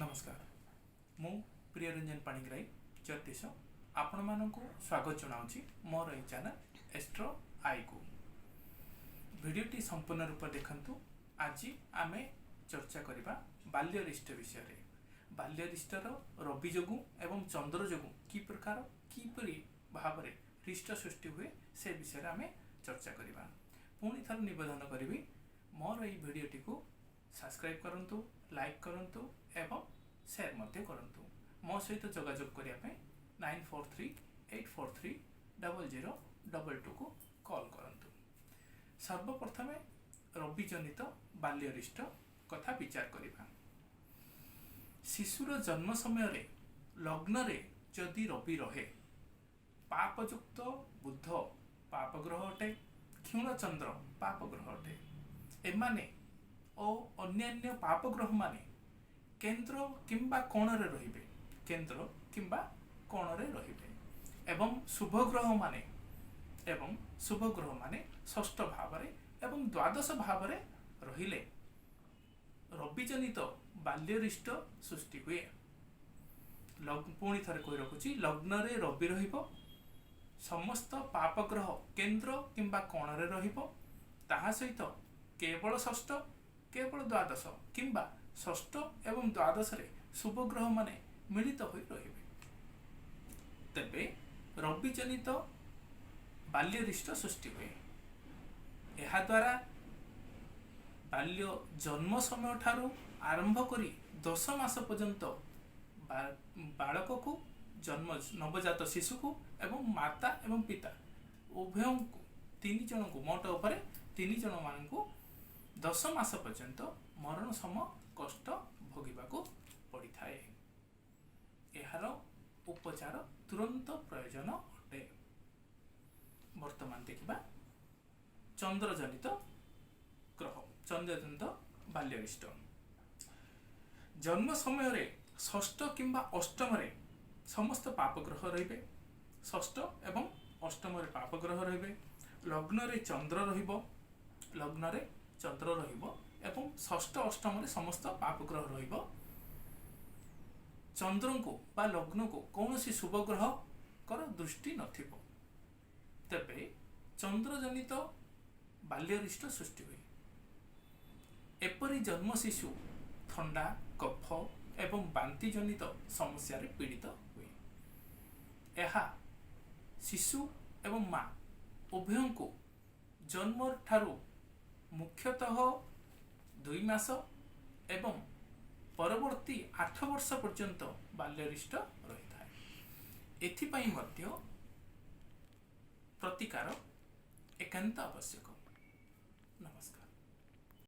ନମସ୍କାର, ମୁଁ ପ୍ରିୟରଞ୍ଜନ ପାଣିଗ୍ରାହୀ, ଜ୍ୟୋତିଷ, ଆପଣମାନଙ୍କୁ ସ୍ୱାଗତ ଜଣାଉଛି ମୋର ଏହି ଚ୍ୟାନେଲ୍ ଏଷ୍ଟ୍ରୋ ଆଇକୁ। ଭିଡ଼ିଓଟି ସମ୍ପୂର୍ଣ୍ଣ ରୂପେ ଦେଖନ୍ତୁ। ଆଜି ଆମେ ଚର୍ଚ୍ଚା କରିବା ବାଲ୍ୟରିଷ୍ଟ ବିଷୟରେ। ବାଲ୍ୟରିଷ୍ଟର ରବି ଯୋଗୁଁ ଏବଂ ଚନ୍ଦ୍ର ଯୋଗୁଁ କି ପ୍ରକାର, କିପରି ଭାବରେ ରିଷ୍ଟ ସୃଷ୍ଟି ହୁଏ, ସେ ବିଷୟରେ ଆମେ ଚର୍ଚ୍ଚା କରିବା। ପୁଣି ଥରେ ନିବେଦନ କରିବି, ମୋର ଏହି ଭିଡ଼ିଓଟିକୁ ସବସ୍କ୍ରାଇବ୍ କରନ୍ତୁ, ଲାଇକ୍ କରନ୍ତୁ ଏବଂ ସେୟାର ମଧ୍ୟ କରନ୍ତୁ। ମୋ ସହିତ ଯୋଗାଯୋଗ କରିବା ପାଇଁ 9438430022କୁ କଲ୍ କରନ୍ତୁ। ସର୍ବପ୍ରଥମେ ରବିଜନିତ ବାଲ୍ୟରିଷ୍ଟ କଥା ବିଚାର କରିବା। ଶିଶୁର ଜନ୍ମ ସମୟରେ ଲଗ୍ନରେ ଯଦି ରବି ରହେ, ପାପଯୁକ୍ତ ବୁଧ ପାପ ଗ୍ରହ ଅଟେ, କ୍ଷୀଣଚନ୍ଦ୍ର ପାପ ଗ୍ରହ ଅଟେ, ଏମାନେ ଓ ଅନ୍ୟାନ୍ୟ ପାପ ଗ୍ରହମାନେ କେନ୍ଦ୍ର କିମ୍ବା କୋଣରେ ରହିବେ, କେନ୍ଦ୍ର କିମ୍ବା କୋଣରେ ରହିବେ ଏବଂ ଶୁଭ ଗ୍ରହମାନେ ଷଷ୍ଠ ଭାବରେ ଏବଂ ଦ୍ୱାଦଶ ଭାବରେ ରହିଲେ ରବିଜନିତ ବାଲ୍ୟରିଷ୍ଟ ସୃଷ୍ଟି ହୁଏ। ପୁଣି ଥରେ କହି ରଖୁଛି, ଲଗ୍ନରେ ରବି ରହିବ, ସମସ୍ତ ପାପ ଗ୍ରହ କେନ୍ଦ୍ର କିମ୍ବା କୋଣରେ ରହିବ, ତାହା ସହିତ କେବଳ ଷଷ୍ଠ, କେବଳ ଦ୍ୱାଦଶ କିମ୍ବା ଷଷ୍ଠ ଏବଂ ଦ୍ୱାଦଶରେ ଶୁଭ ଗ୍ରହମାନେ ମିଳିତ ହୋଇ ରହିବେ, ତେବେ ରବିଜନିତ ବାଲ୍ୟରିଷ୍ଟ ସୃଷ୍ଟି ହୁଏ। ଏହାଦ୍ୱାରା ବାଲ୍ୟ ଜନ୍ମ ସମୟଠାରୁ ଆରମ୍ଭ କରି 10 ମାସ ପର୍ଯ୍ୟନ୍ତ ବାଳକକୁ, ଜନ୍ମ ନବଜାତ ଶିଶୁକୁ ଏବଂ ମାତା ଏବଂ ପିତା ଉଭୟଙ୍କୁ, ତିନି ଜଣଙ୍କୁ, ମୋଟ ଉପରେ ତିନି ଜଣମାନଙ୍କୁ 10 ମାସ ପର୍ଯ୍ୟନ୍ତ ମରଣ ସମ କଷ୍ଟ ଭୋଗିବାକୁ ପଡ଼ିଥାଏ। ଏହାର ଉପଚାର ତୁରନ୍ତ ପ୍ରୟୋଜନ ଅଟେ। ବର୍ତ୍ତମାନ ଦେଖିବା ଚନ୍ଦ୍ରଜନିତ ଗ୍ରହ, ଚନ୍ଦ୍ରଜନିତ ବାଲ୍ୟରିଷ୍ଟ। ଜନ୍ମ ସମୟରେ ଷଷ୍ଠ କିମ୍ବା ଅଷ୍ଟମରେ ସମସ୍ତ ପାପ ଗ୍ରହ ରହିବେ, ଷଷ୍ଠ ଏବଂ ଅଷ୍ଟମରେ ପାପ ଗ୍ରହ ରହିବେ, ଲଗ୍ନରେ ଚନ୍ଦ୍ର ରହିବ, ଲଗ୍ନରେ ଚନ୍ଦ୍ର ରହିବ ଏବଂ ଷଷ୍ଠ ଅଷ୍ଟମରେ ସମସ୍ତ ପାପ ଗ୍ରହ ରହିବ, ଚନ୍ଦ୍ରଙ୍କୁ ବା ଲଗ୍ନକୁ କୌଣସି ଶୁଭ ଗ୍ରହଙ୍କର ଦୃଷ୍ଟି ନଥିବ, ତେବେ ଚନ୍ଦ୍ରଜନିତ ବାଲ୍ୟରିଷ୍ଟ ସୃଷ୍ଟି ହୁଏ। ଏପରି ଜନ୍ମ ଶିଶୁ ଥଣ୍ଡା, କଫ ଏବଂ ବାନ୍ତିଜନିତ ସମସ୍ୟାରେ ପୀଡ଼ିତ ହୁଏ। ଏହା ଶିଶୁ ଏବଂ ମା ଉଭୟଙ୍କୁ ଜନ୍ମଠାରୁ ମୁଖ୍ୟତଃ 2 ମାସ ଏବଂ ପରବର୍ତ୍ତୀ 8 ବର୍ଷ ପର୍ଯ୍ୟନ୍ତ ବାଲ୍ୟରିଷ୍ଟ ରହିଥାଏ। ଏଥିପାଇଁ ମଧ୍ୟ ପ୍ରତିକାର ଏକାନ୍ତ ଆବଶ୍ୟକ। ନମସ୍କାର।